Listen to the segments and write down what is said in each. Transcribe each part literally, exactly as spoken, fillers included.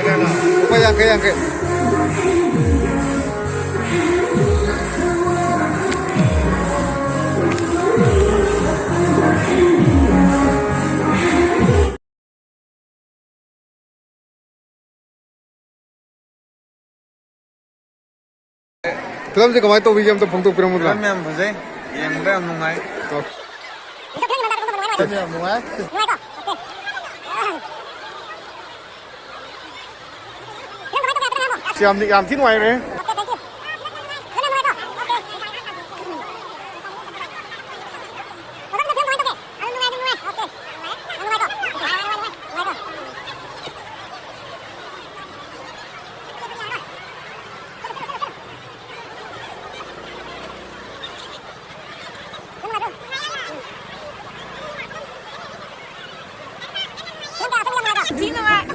ꯂꯨꯄꯥ ꯌꯥꯡꯈꯩ, ꯌꯥꯡꯈꯩ꯫ ꯐꯤꯂꯝꯁꯦ ꯀꯃꯥꯏꯅ ꯇꯧꯕꯤꯒꯦ, ꯑꯝꯇ ꯐꯣꯡꯗꯣꯛꯄꯤꯔꯝꯃꯨꯗꯅ꯫ ꯐꯤꯂꯝ ꯌꯥꯝ ꯐꯖꯩ, ꯌꯦꯡꯕꯗ ꯌꯥꯝ ꯅꯨꯡꯉꯥꯏ꯫ ꯐꯤꯂꯝ ꯌꯥꯝ ꯅꯨꯡꯉꯥꯏ꯫ ꯑꯁ, ꯌꯥꯝ, ꯌꯥꯝ ꯊꯤ ꯅꯨꯡꯉꯥꯏꯔꯦ꯫ ꯊꯤ ꯅꯨꯡꯉꯥꯏ꯫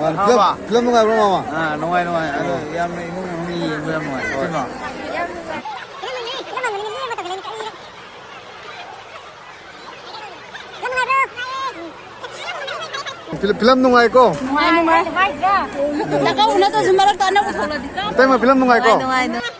ꯑ, ꯐꯤꯂꯝ, ꯐꯤꯂꯝ ꯅꯨꯡꯉꯥꯏꯕ꯭ꯔꯣ, ꯃꯥꯃ? ꯑꯥ, ꯅꯨꯡꯉꯥꯏ, ꯅꯨꯡꯉꯥꯏ꯫ ꯑꯗꯨ ꯌꯥꯝꯅ ꯏꯃꯨꯡ ꯃꯅꯨꯡ ꯌꯦꯡꯕ ꯌꯥꯝ ꯅꯨꯡꯉꯥꯏ꯫ ꯍꯣꯏ꯫ ꯀꯩꯅꯣ? ꯐꯤꯂꯝ, ꯐꯤꯂꯝ ꯅꯨꯡꯉꯥꯏꯀꯣ? ꯅꯨꯡꯉꯥꯏ, ꯅꯨꯡꯉꯥꯏ꯫ ꯆꯥꯛꯀꯧꯕ ꯅꯠꯇ꯭ꯔꯁꯨ ꯃꯔꯛꯇ ꯑꯅꯧꯕ ꯊꯣꯛꯂꯗꯤ ꯀꯥꯞꯄ꯫ ꯏꯇꯩꯃ, ꯐꯤꯂꯝ ꯅꯨꯡꯉꯥꯏꯀꯣ? ꯅꯨꯡꯉꯥꯏ, ꯅꯨꯡꯉꯥꯏ, ꯅꯨꯡꯉꯥꯏ꯫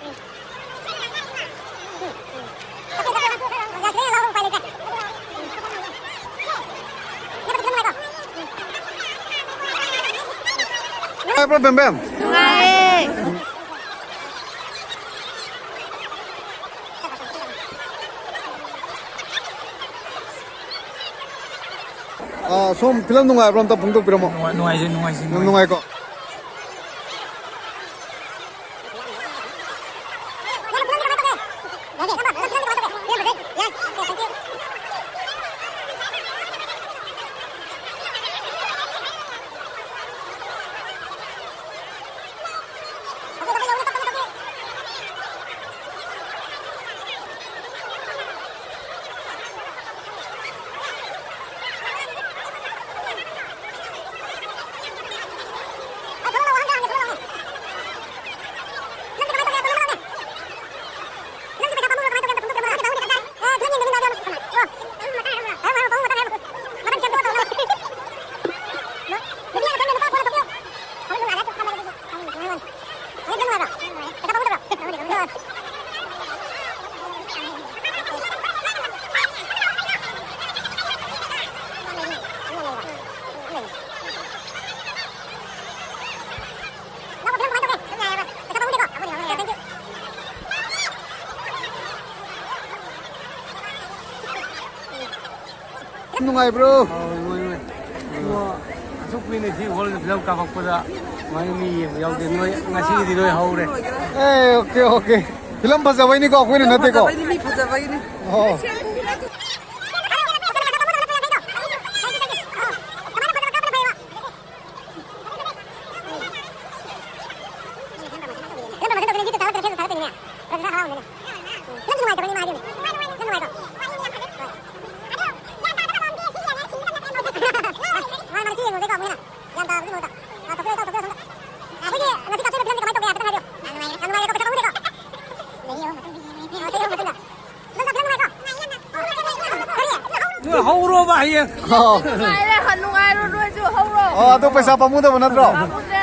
ꯅꯨꯡꯉꯥꯏꯕ꯭ꯔꯣ, ꯕꯦꯝꯕꯦꯝ? ꯅꯨꯡꯉꯥꯏꯌꯦ꯫ ꯑꯥ, ꯁꯣꯝ ꯐꯤꯂꯝ ꯅꯨꯡꯉꯥꯏꯕ꯭ꯔꯣ? ꯑꯝꯇ ꯐꯣꯡꯗꯣꯛꯄꯤꯔꯝꯃꯣ꯫ ꯅꯨꯡꯉꯥꯏ-, ꯅꯨꯡꯉꯥꯏꯖꯩ, ꯅꯨꯡꯉꯥꯏꯖꯩ, ꯅꯨꯡꯉꯥꯏ꯫ ꯅꯨꯡꯉꯥꯏꯀꯣ? ꯅꯨꯡꯉꯥꯏꯕ꯭ꯔꯣ? ꯑꯧ, ꯅꯨꯡꯉꯥꯏ, ꯅꯨꯡꯉꯥꯏ꯫ ꯑꯣ, ꯑꯁꯨꯛ ꯀꯨꯏꯅ ꯁꯤ ꯍꯣꯜꯗ ꯐꯤꯂꯝ ꯀꯥꯞꯄꯛꯄꯗ ꯃꯥꯒꯤ ꯃꯤ ꯌꯦꯡꯕ ꯌꯥꯎꯗꯦ꯫ ꯅꯣꯏ ꯉꯁꯤꯒꯤꯗꯤ ꯅꯣꯏ ꯍꯧꯔꯦ꯫ ꯑꯦ, ꯑꯣꯀꯦ, ꯑꯣꯀꯦ꯫ ꯐꯤꯂꯝ ꯐꯖꯕꯩꯅꯤꯀꯣ, ꯑꯩꯈꯣꯏꯅ ꯅꯠꯇꯦꯀꯣ꯫ ꯐꯖꯕꯒꯤꯅꯤ, ꯐꯖꯕꯒꯤꯅꯤ꯫ ꯑꯣ꯫ ꯅꯣꯏ ꯍꯧꯔꯣꯕ ꯍꯌꯦꯡ꯫ ꯑꯣ꯫ ꯅꯨꯡꯉꯥꯏꯔꯦ, ꯅꯨꯡꯉꯥꯏꯔꯣ, ꯅꯣꯏꯁꯨ ꯍꯧꯔꯣ꯫ ꯑꯣ, ꯑꯗꯣ ꯄꯩꯁꯥ ꯄꯥꯝꯃꯨꯗꯕ ꯅꯠꯇ꯭ꯔꯣ? ꯄꯥꯝꯃꯨꯗꯦ꯫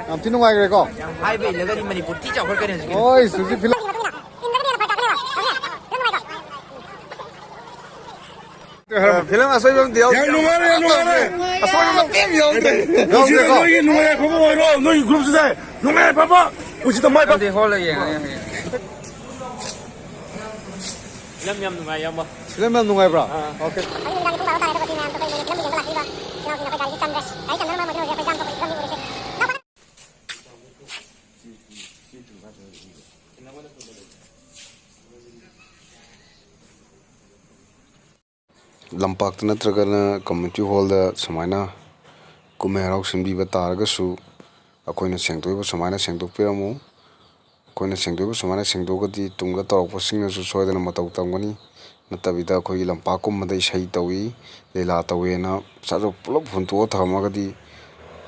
ꯌꯥꯝ ꯊꯤ ꯅꯨꯡꯉꯥꯏꯈ꯭ꯔꯦꯀꯣ꯫ ꯍꯥꯏꯕ ꯏꯜꯂꯒꯗꯤ ꯃꯅꯤꯄꯨꯔ ꯊꯤ ꯆꯥꯎꯈꯠꯀꯅꯤ ꯍꯧꯖꯤꯛꯀꯤ꯫ ꯍꯣꯏ, ꯍꯧꯖꯤꯛ ꯐꯤꯂꯝ꯫ ꯐꯤꯂꯝ ꯑꯁꯣꯏꯕ ꯑꯝꯇ ꯌꯥꯎꯗꯦ꯫ ꯌꯥꯝ ꯅꯨꯡꯉꯥꯏꯔꯦ, ꯌꯥꯝ ꯅꯨꯡꯉꯥꯏꯔꯦ꯫ ꯑꯁꯣꯏꯕ ꯃꯇꯦꯛ ꯑꯃ ꯌꯥꯎꯗꯦ꯫ ꯌꯥꯎꯗꯦꯀꯣ? ꯅꯣꯏꯒꯤ ꯅꯨꯡꯉꯥꯏ ꯑꯐꯕ ꯑꯣꯏꯔꯣ, ꯅꯣꯏꯒꯤ ꯒ꯭ꯔꯨꯞꯁꯤꯗ ꯅꯨꯡꯉꯥꯏ ꯑꯐꯕ ꯄꯨꯟꯁꯤꯗ ꯃꯥꯏ ꯄꯥꯛ-꯫ ꯑꯗꯨꯗꯤ ꯍꯣꯜꯗ ꯌꯦꯡꯉꯅꯤ ꯍꯌꯦꯡ꯫ ꯐꯤꯂꯝ ꯌꯥꯝ ꯅꯨꯡꯉꯥꯏ, ꯏꯌꯥꯝꯕ꯫ ꯐꯤꯂꯝ ꯌꯥꯝ ꯅꯨꯡꯉꯥꯏꯕ꯭ꯔꯥ? ꯑꯥ꯫ ꯑꯣꯀꯦ꯫ ꯍꯧꯖꯤꯛ ꯅꯨꯃꯤꯗꯥꯡꯒꯤ ꯄꯨꯡ ꯕꯥꯔꯣ ꯇꯥꯔꯦ, ꯑꯗꯨꯒ ꯁꯤ ꯃꯌꯥꯝ ꯑꯩꯈꯣꯏ ꯃꯌꯥꯝ ꯐꯤꯂꯝ ꯌꯦꯡꯕ ꯂꯥꯛꯄꯤꯕ ꯏꯅꯥꯎꯁꯤꯡ ꯑꯩꯈꯣꯏ ꯒꯥꯔꯤꯁꯤ ꯆꯟꯗ꯭ꯔꯦ꯫ ꯒꯥꯔꯤ ꯆꯟꯗꯅꯕ ꯃꯔꯝ ꯑꯣꯏꯗꯨꯅ ꯍꯧꯖꯤꯛ ꯑꯩꯈꯣꯏ ꯖꯥꯝ ꯊꯣꯛꯄꯒꯤ ꯐꯤꯂꯝꯒꯤ ꯎꯔꯦꯁꯦ꯫ ꯂꯝꯄꯥꯛꯇ ꯅꯠꯇ꯭ꯔꯒꯅ ꯀꯝꯃ꯭ꯌꯨꯅꯤꯇꯤ ꯍꯣꯜꯗ ꯁꯨꯃꯥꯏꯅ ꯀꯨꯝꯍꯩ ꯍꯔꯥꯎ ꯁꯤꯟꯕꯤꯕ ꯇꯥꯔꯒꯁꯨ, ꯑꯩꯈꯣꯏꯅ ꯁꯦꯡꯗꯣꯛꯏꯕ ꯁꯨꯃꯥꯏꯅ ꯁꯦꯡꯗꯣꯛꯄꯤꯔꯝꯃꯨ꯫ ꯑꯩꯈꯣꯏꯅ ꯁꯦꯡꯗꯣꯛꯏꯕ ꯁꯨꯃꯥꯏꯅ ꯁꯦꯡꯗꯣꯛꯑꯒꯗꯤ ꯇꯨꯡꯗ ꯇꯧꯔꯛꯄꯁꯤꯡꯅꯁꯨ ꯁꯣꯏꯗꯅ ꯃꯇꯧ ꯇꯝꯒꯅꯤ꯫ ꯅꯠꯇꯕꯤꯗ ꯑꯩꯈꯣꯏꯒꯤ ꯂꯝꯄꯥꯛꯀꯨꯝꯕꯗ ꯏꯁꯩ ꯇꯧꯏ, ꯂꯤꯂꯥ ꯇꯧꯏꯅ ꯄꯩꯁꯥꯗꯣ ꯄꯨꯂꯞ ꯍꯨꯟꯇꯣꯛꯑ ꯊꯝꯃꯒꯗꯤ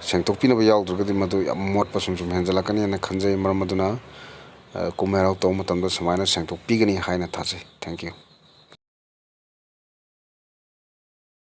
ꯁꯦꯡꯗꯣꯛꯄꯤꯅꯕ ꯌꯥꯎꯗ꯭ꯔꯒꯗꯤ ꯃꯗꯨ ꯌꯥꯝ ꯃꯣꯠꯄ ꯁꯨꯝ ꯁꯨꯝ ꯍꯦꯟꯖꯜꯂꯛꯀꯅꯤ ꯍꯥꯏꯅ ꯈꯟꯖꯩ꯫ ꯃꯔꯝ ꯑꯗꯨꯅ, ꯑ, ꯀꯨꯝꯍꯩ ꯍꯔꯥꯎ ꯇꯧꯕ ꯃꯇꯝꯗ ꯁꯨꯃꯥꯏꯅ ꯁꯦꯡꯗꯣꯛꯄꯤꯒꯅꯤ ꯍꯥꯏꯅ ꯊꯥꯖꯩ꯫ Thank you꯫